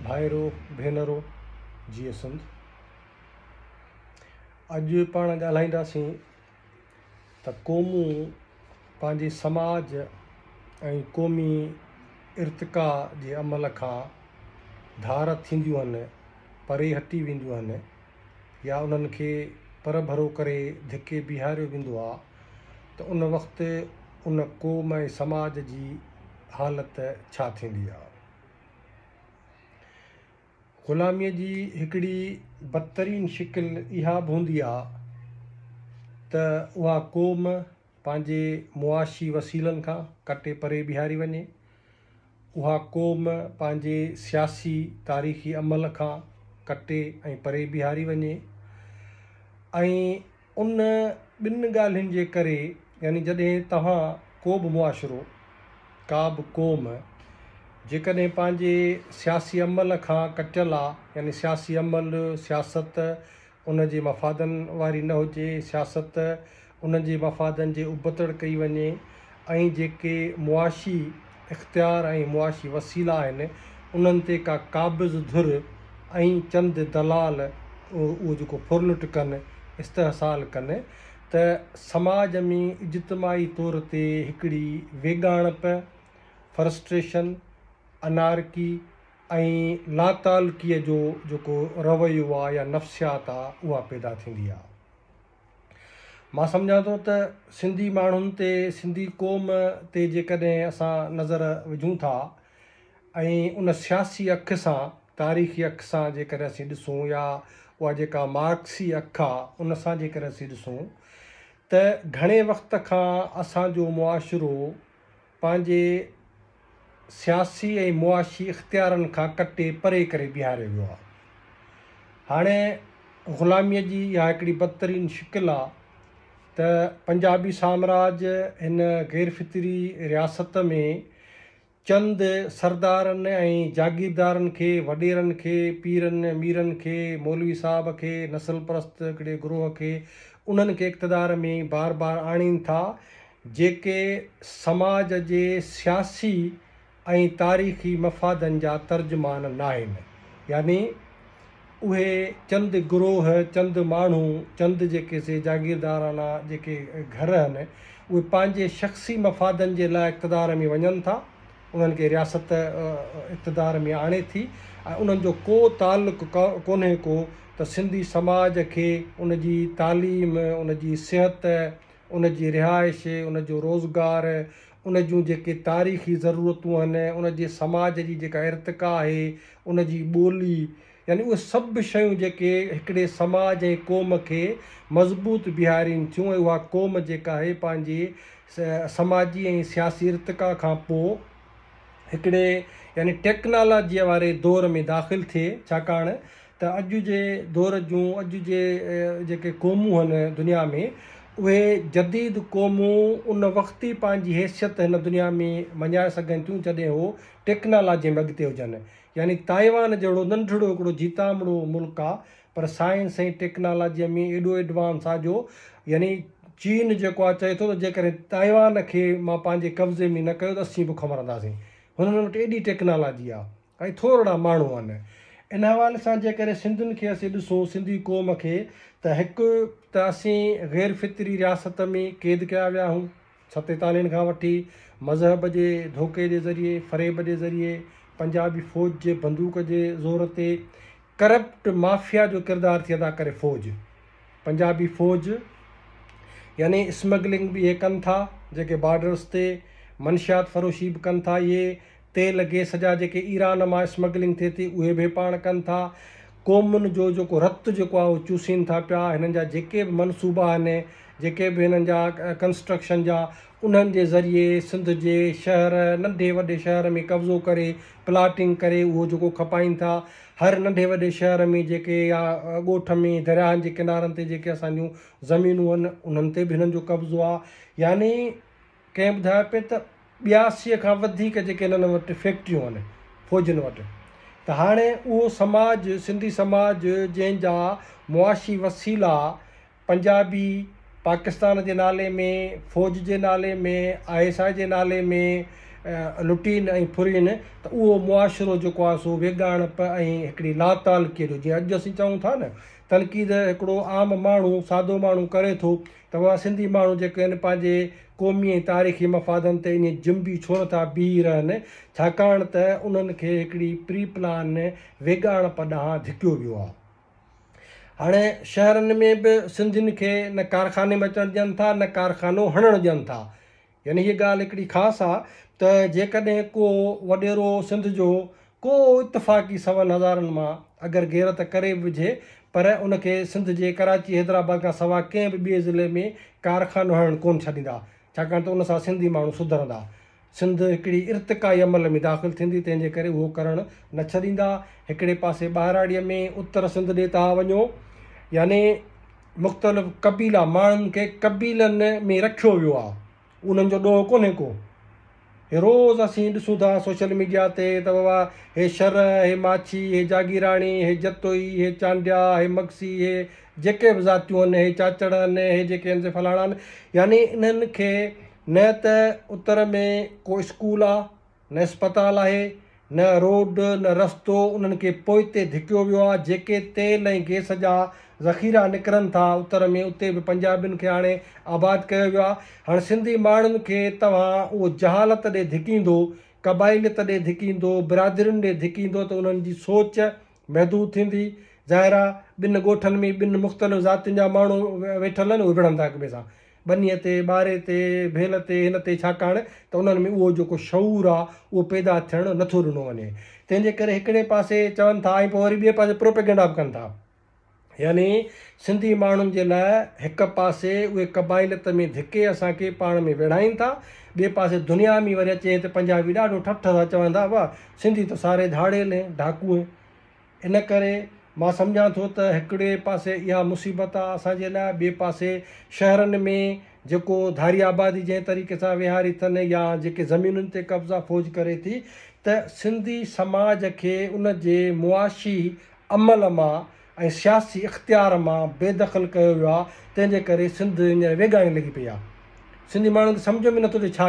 ڀائرو ڀينرو جيئي سنڌ. اڄ پاڻ ڳالهائينداسين ته قومون پنهنجي سماج ۽ قومي ارتقا جي عمل کان ڌار ٿينديون آهن، پري هٽي وينديون آهن يا انهن کي پرڀرو ڪري ڌڪي بيهاريو ويندو آهي ته ان وقت ان قوم ۽ سماج جي حالت ڇا ٿيندي آهي. غلاميء جي هڪڙي بدترين شڪل اها به هوندي آ ته اها قوم پنهنجي معاشي وسيلن کان ڪٽي پري بيهاري وڃي، اها قوم پنهنجي سياسي تاريخي عمل کان ڪٽي ۽ پري بيهاري وڃي ۽ ان ٻن ڳالهين جي ڪري يعني جڏهن توهان ڪو به معاشرو، ڪا به قوم جيڪڏهن پنهنجي سياسي عمل کان ڪٽيل آ يعني سياسي عمل، سياست، ان جي مفادن واري نه هجي، سياست ان جي مفادن جي ابتڙ ڪئي وڃي ۽ جيڪي معاشي اختيار ۽ معاشي وسيلا آهن انهن تي ڪا قابض ڌر ۽ چند دلال اهو جيڪو ڦرلٽ ڪن، استحصال ڪن ته سماج ۾ اجتماعي طور تي هڪڙي ويڳاڻپ، فرسٽريشن، انارڪي ۽ لاتعلقيء جو جيڪو رويو آ يا نفسيات آ اها پيدا ٿيندي آ. مان سمجهان ٿو ته سنڌي ماڻهن تي سنڌي قوم تي جيڪڏهن اسان نظر وجهون ٿا ۽ ان سياسي اک سان تاريخي اک سان جيڪڏهن اسين ڏسون يا اها جيڪا مارڪسي اک آ ان سان جيڪڏهن اسين ڏسون ته گهڻي وقت کان اسان جو معاشرو پنهنجي سياسي ۽ معاشي اختيارن کان ڪٽي پري ڪري بيهاريو ويو آهي. هاڻي غلاميء جي اها هڪڙي بدترين شڪل آهي ته پنجابي سامراج هن غير فطري رياست ۾ چند سردارن ۽ جاگيردارن کي، وڏيرن کي، پيرن ميرن کي، مولوي صاحب کي، نسل پرست هڪڙي گروهه کي انهن کي اقتدار ۾ بار بار آڻين ٿا جيڪي سماج جي سياسي ۽ تاريخي مفادن جا ترجمان ناهن. يعني اهي چند گروهه، چند ماڻهو، چند جيڪي سي جاگيردارانا جيڪي گهر هن، اهي پنهنجي شخصي مفادن جي لاء اقتدار ۾ وڃن ٿا، انهن کي رياست اقتدار ۾ آڻي ٿي ۽ انهن جو ڪو تعلق ڪونهي ڪو ته سنڌي سماج کي ان جي تعليم، ان جي صحت، ان جي رهائش، ان جو روزگار، ان جون جيڪي تاريخي ضرورتون آهن، ان جي سماج جي جيڪا ارتقا آهي، ان جي ٻولي، يعني اهي سڀ شيون جيڪي هڪڙي سماج ۽ قوم کي مضبوط بيهارين ٿيون ۽ اها قوم جيڪا آهي پنهنجي سماجي ۽ سياسي ارتقا کان پوء هڪڙي يعني ٽيڪنالاجيء واري دور ۾ داخل ٿئي، ڇاڪاڻ ته اڄ جي دور جون اڄ جي جيڪي قومون هن دنيا ۾ اهي جديد قومون ان وقت ئي پنهنجي حيثيت هن دنيا ۾ مڃائي سگهن ٿيون جڏهن هو ٽيڪنالاجي ۾ اڳتي هجن يعني تائيوان جهڙو ننڍڙو هڪڙو جيتامڙو ملڪ آ پر سائنس ۽ ٽيڪنالاجيء ۾ ايڏو ايڊوانس آ جو يعني چين جيڪو آ چئي ٿو ته جيڪڏهن تائيوان کي مان پنهنجي قبضي ۾ نه ڪيو ته اسين بک مرنداسين هنن وٽ ايڏي ٽيڪنالاجي آ ۽ ٿورڙا ماڻهو آهن. ان حوالي سان جيڪڏهن سنڌين کي اسين ڏسون، سنڌي قوم کي، ته هڪ ته اسين غير فطري رياست ۾ قيد ڪيا ويا آهيون، ستيتاليهن کان وٺي مذهب جي ڌوڪي جي ذريعي، فريب جي ذريعي، پنجابي فوج جي بندوق جي زور تي، ڪرپٽ مافيا جو ڪردار ٿي ادا ڪري فوج. پنجابي فوج يعني اسمگلنگ به اهي ڪن ٿا جيڪي بارڊرس تي منشيات فروشي به ڪن ٿا اهي تيل گيس جا جيڪي ايران مان اسمگلنگ ٿئي ٿي اهي به پاڻ ڪن ٿا قومن جو جيڪو رت جيڪو آهي اهو چوسين ٿا پيا هنن جا جيڪي به منصوبا آهن جيڪي به هنن جا ڪنسٽرڪشن جا انهن جي ذريعي سنڌ جي شهر ننڍي وڏي شهر ۾ قبضو ڪري پلاٽنگ ڪري اهو جيڪو کپائين ٿا هر ننڍي وڏي شهر ۾ جيڪي يا ڳوٺ ۾ درياهن جي ڪنارن تي جيڪي اسان جون زمينون آهن انهن تي به هنن جو قبضو آهي يعني ڪنهن ٻڌايو پئي ته 82 کان وڌيڪ جيڪي هنن وٽ فيڪٽريون آهن فوجين وٽ ته هاڻي اهو سماج سنڌي سماج جنهن جا معاشي وسيلا پنجابي پاڪستان جي نالي ۾، فوج جي نالي ۾، I S I جي نالي ۾، لٽين ۽ ڦرين ته اهو معاشرو جيڪو آهي سو ويڳاڻپ ۽ هڪڙي لاتعلقيء جو جيئن اڄ اسين چئون ٿا نه تنقيد هڪڙو عام ماڻهو سادو ماڻهو ڪري ٿو ته اها سنڌي ماڻهو جيڪي آهن پنهنجي قومي ۽ تاريخي مفادن تي ائين جنبي ڇو نٿا بيهي رهن ڇاڪاڻ ته انهن کي هڪڙي پري پلان ويڳاڻپ ڏانهن ڌڪيو ويو آهي. هاڻي شهرن ۾ به سنڌين کي نه ڪارخاني ۾ اچڻ ڏين ٿا نه ڪارخانو هڻڻ ڏين ٿا. يعني هيء ڳالهه هڪڙي خاص آ ته جيڪڏهن ڪو وڏيرو سنڌ جو ڪو اتفاقي سون هزارن مان اگر غيرت ڪري به وجهي پر ان کي سنڌ جي ڪراچي حيدرآباد کان سوا ڪنهن به ٻئي ضلعي ۾ ڪارخانو هڻڻ ڪونه ڇڏيندا ڇاڪاڻ ته ان سان سنڌي ماڻهو سڌرندا. سنڌ هڪڙي ارتقائي عمل ۾ داخل ٿيندي تنهن جي ڪري اهو ڪرڻ نه ڇڏيندا. هڪڙي پاسي ٻاهراڙيء ۾ اتر سنڌ ڏي تها وڃو يعني مختلف قبيلا ماڻهن کي قبيلن ۾ رکيو ويو آهي انهن جو ڏوهه ڪونهي ڪو. هي روز اسين ڏسون ٿا سوشل ميڊيا تي ته بابا هي شر، هي ماڇي، هي جاگيراڻي، هي جتوئي، هي چانڊيا، هي مگسي، هي جيڪي به ذاتيون آهن، هي چاچڙ آهن، هي جيڪي آهن سي فلاڻا آهن يعني انهن کي نه ته اتر ۾ ڪو اسڪول آ، نه اسپتال آهي، نه روڊ، نه رستو، انهن کي پوئتي ڌڪيو ويو آ، جيڪي تيل ۽ گئس جا ذخيرا نڪرن ٿا اتر ۾ اتي به پنجابين کي آڻي آباد ڪيو ويو آ، هاڻ سنڌي ماڻهن کي توهان اهو جهالت ڏي ڌڪيندو، قبائليت ڏي ڌڪيندو، برادرين ڏي ڌڪيندو ته انهن جي سوچ محدود ٿيندي. ظاهر آ ٻن ڳوٺن ۾ ٻن مختلف ذاتين جا ماڻهو ويٺل آهن اهي وڙهندا هڪ ٻئي سان ٻنيء تي، ٻاري تي، ڀيل تي، هن تي ڇاڪاڻ ته انهن ۾ اهو جيڪو شعور آ اهو پيدا ٿيڻ نٿو ڏنو وڃي. تنهن جي ڪري هڪڙي پاسي چون ٿا ۽ پوء وري ٻئي پاسي پروپيگنڊا به ڪن ٿا. يعني سنڌي ماڻهن جي لاء هڪ پاسي اهي قبائليت ۾ ڌڪي اسان کي پاڻ ۾ ويڙهائين ٿا، ٻئي پاسي دنيا ۾ وري اچي هتي پنجابي ڏاڍو ٺٺ سان چون ٿا واهه سنڌي ته ساري ڌاڙيل هين، ڊاڪو هين. ان ڪري مان سمجهان ٿو ته هڪڙي پاسي اها مصيبت آ اسان جي لاء، ٻئي پاسي شهرن ۾ جيڪو ڌاري آبادي جنهن طريقي سان ويهاري اٿن يا جيڪي زمينن تي قبضا فوج ڪري ٿي ته سنڌي سماج کي ان جي معاشي عمل مان ۽ سياسي اختيار مان بي دخل ڪيو ويو آ تنهن جي ڪري سنڌ هينئر ويڳاڻي لڳي پئي آ. سنڌي ماڻهن کي سمجهه ۾ نٿو اچي ڇا.